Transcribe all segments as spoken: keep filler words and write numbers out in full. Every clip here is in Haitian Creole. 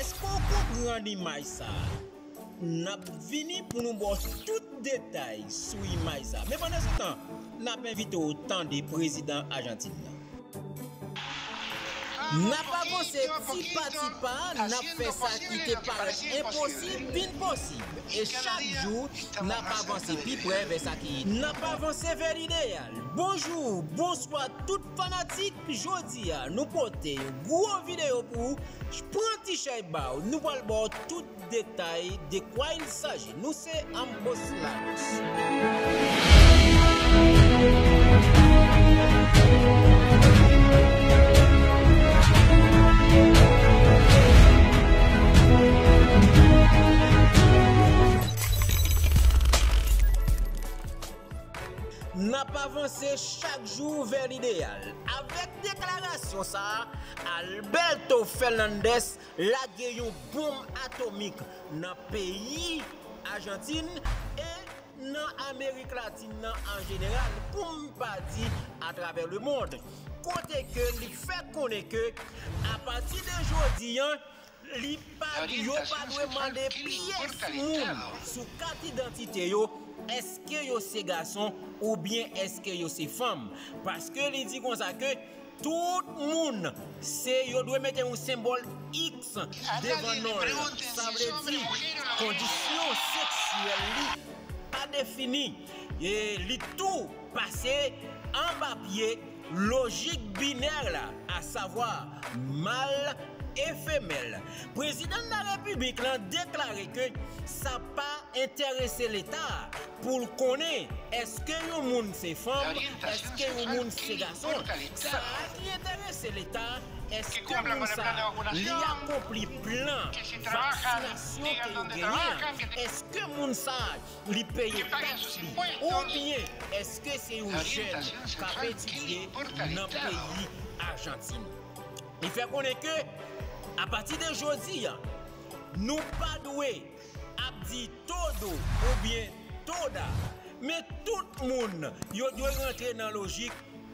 Èske w konprann imaj sa a? N ap vini pou nou ba w tout detay sou imaj sa a. Men pandan se tan, n ap envite w tande prezidan Ajantin nan. N ap avanse ti pa ti pa, n ap fè sa ki te parèt enposib vin posib. E chak jou, n ap avanse pi pre vè sa ki, n ap avanse vè lideyal. Bonjou, bonswa tout fanatik. Jodi a, nou pote yon gwo videyo pou ou. Pran ti chay ba w, nou pral ba w tout detay de quoi il s'agit. Nou se Ambos Lados. N ap avanse chak jou vè lideyal. Avèk deklarasyon sa a, Alberto Fernandez lage yon bonm atomik nan peyi Ajantin e nan Amerik Latin nan an jeneral, pou m pa di atravè lemonn. Kote ke li fè konnen ke apati de jodi a, li pa, yo pa dwe mande pyès moun sou kat idantite yo, èske yo se gason oubyen èske yo se fanm. Paske li di konsa ke tout moun, se yo dwe mete yon senbòl X devan non l. Sa vle di, kondisyon seksyèl li pa defini. E li tou pase anba pye lojik binè la, asavwa mal e femèl. Prezidan de la Repiblik lan deklare ke sa pa enterese Leta pou l konnen èske yon moun se fanm, èske yon moun se gason. Sa ki enterese Leta, èske moun sa li akonpli plan vaksinasyon ke yo genyen an, èske moun sa li peye taks li, oubyen èske se yon jèn k ap etidye nan peyi Ajantin? Li fè konnen ke apati de jodi a, nou pa dwe ap di todo oubyen toda, men tout moun yo dwe rantre nan lojik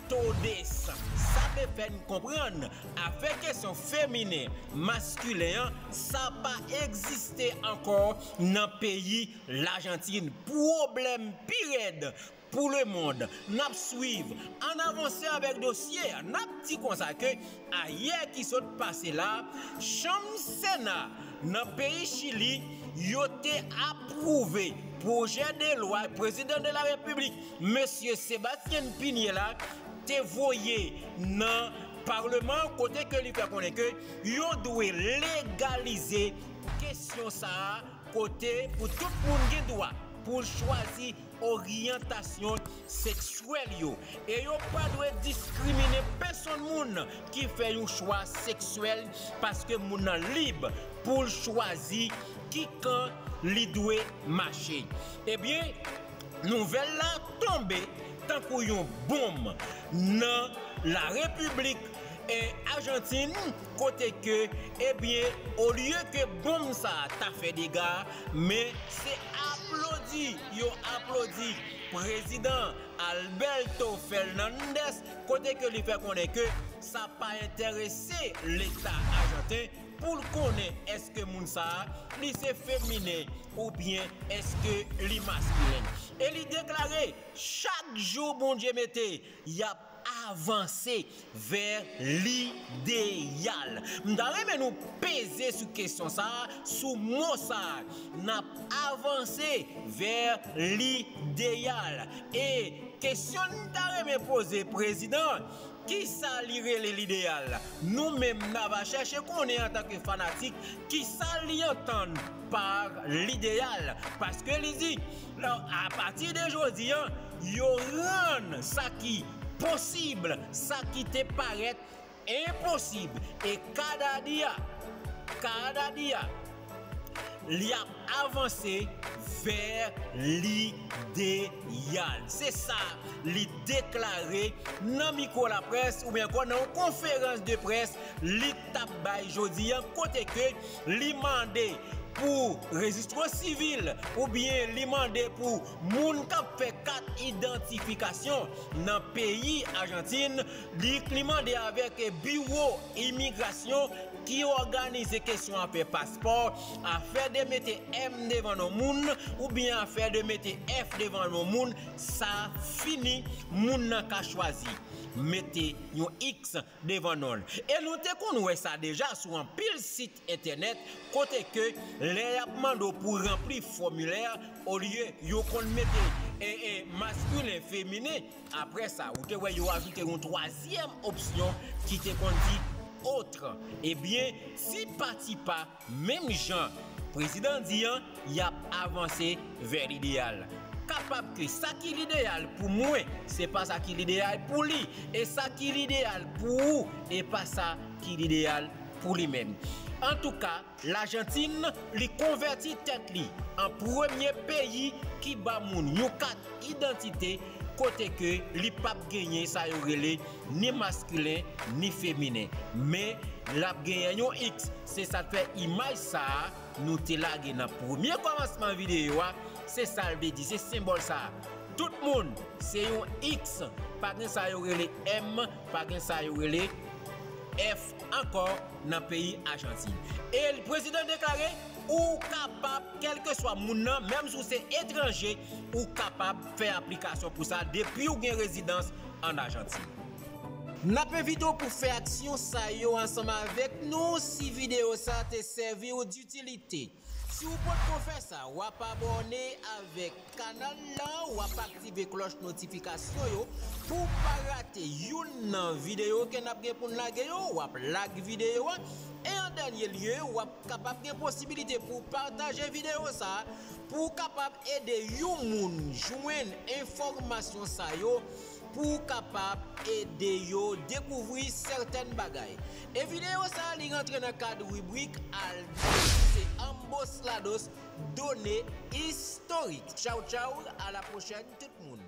todes. Sa vle fè n konprann afè kesyon feminen, maskilen an, sa pa egziste ankò nan peyi Lajantin. Pwoblèm pi rèd pou lemonn. N ap swiv. Ann avanse avèk dosye a. N ap di konsa ke ayè ki sot pase la, chanm Sena nan peyi Chili, yo te apwouve pwojè de lwa prezidan de la Repiblik, mesye Sebastien Piñera, te voye nan palman an, kote ke li fè konnen ke yo dwe legalize kesyon sa a, kote pou tout moun gen dwa pou l chwazi oryantasyon seksyèl yo. E yo pa dwe diskrimine pèsonn moun ki fè yon chwa seksyèl, paske moun nan lib pou l chwazi ki kan li dwe mache. Ebyen, nouvèl la tonbe tankou yon bonm nan la Repiblik e Ajantin, kote ke, ebyen, olye ke bonm sa a ta fè dega, men se aplodi yo aplodi prezidan Alberto Fernandez, kote ke li fè konnen ke sa pa enterese Leta ajanten pou l konnen èske moun sa a li se feminen oubyen èske li maskilen. E li deklare, chak jou Bondye mete, y ap avanse vè lideyal. M ta renmen nou peze sou kesyon sa a, sou mo sa a. N ap avanse vè lideyal. E kesyon n ta renmen poze prezidan, kisa li rele lideyal? Nou menm n ava chèche konnen antanke fanatik kisa li antann pa lideyal. Paske li di, apati de jodi a, yo rann sa ki posib, sa ki te parèt enposib. E kada dia, kada dia, li ap avanse vè lideyal. Se sa li deklare nan mikwo laprès oubyen ankò nan yon konferans de près li t ap bay jodi a, kote ke li mande pou rejistran sivil oubyen li mande pou moun k ap fè kat idantifikasyon nan peyi Ajantin, li, li mande avèk biwo imigrasyon ki òganize kesyon afè paspò, afè de mete M devan non moun oubyen afè de mete F devan non moun, sa fini, moun nan ka chwazi mete yon X devan non l. E nou te konn wè sa deja sou anpil sit entènèt, kote ke lè y ap mande w pou ranpli fòmilè, olye yo konn mete e, e, maskilen, feminen, apre sa, ou te wè yo ajoute yon twazyèm opsyon ki te konn di autre. Ebyen, ti pa ti pa, menm jan prezidan di an, y ap avanse vè lideyal. Kapab ke sa ki lideyal pou mwen, se pa sa ki lideyal pou li, e sa ki lideyal pou ou, e pa sa ki lideyal pou li menm. Antouka, Lajantin, li konvèti tèt li an premye peyi ki ba moun yon kat idantite kote ke li p ap genyen sa yo rele ni maskilen ni feminen. Men, l ap genyen yon X. Se sa k fè imaj sa a nou te lage nan premye kòmansman videyo a, se sa l vle di, se senbòl sa a. Tout moun, se yon X. Pa gen sa yo rele M, pa gen sa yo rele F ankò nan peyi Ajantin. E prezidan deklare, ou kapab, kèlkeswa moun nan, menm si w se etranje, ou kapab fè aplikasyon pou sa depi w gen rezidans ann Ajantin. N ap envite w pou fè aksyon sa yo ansanm avèk nou si videyo sa te sèvi w ditilite. Si w potko fè sa, w ap abòne avèk kanal la, w ap aktive klòch notifikasyon yo pou w pa rate youn nan videyo ke n ap gen pou n lage yo, w ap like videyo a, e an dènye lye, w ap kapab gen posibilite pou w pataje videyo sa a, pou w kapab ede yon moun jwenn enfòmasyon sa yo, pou w kapab ede yo dekouvri sètèn bagay. E videyo sa a, li rantre nan kad ribrik Aldo, se Ambos Lados, done istorik. Tchaw, tchaw, a la pwochèn tout moun.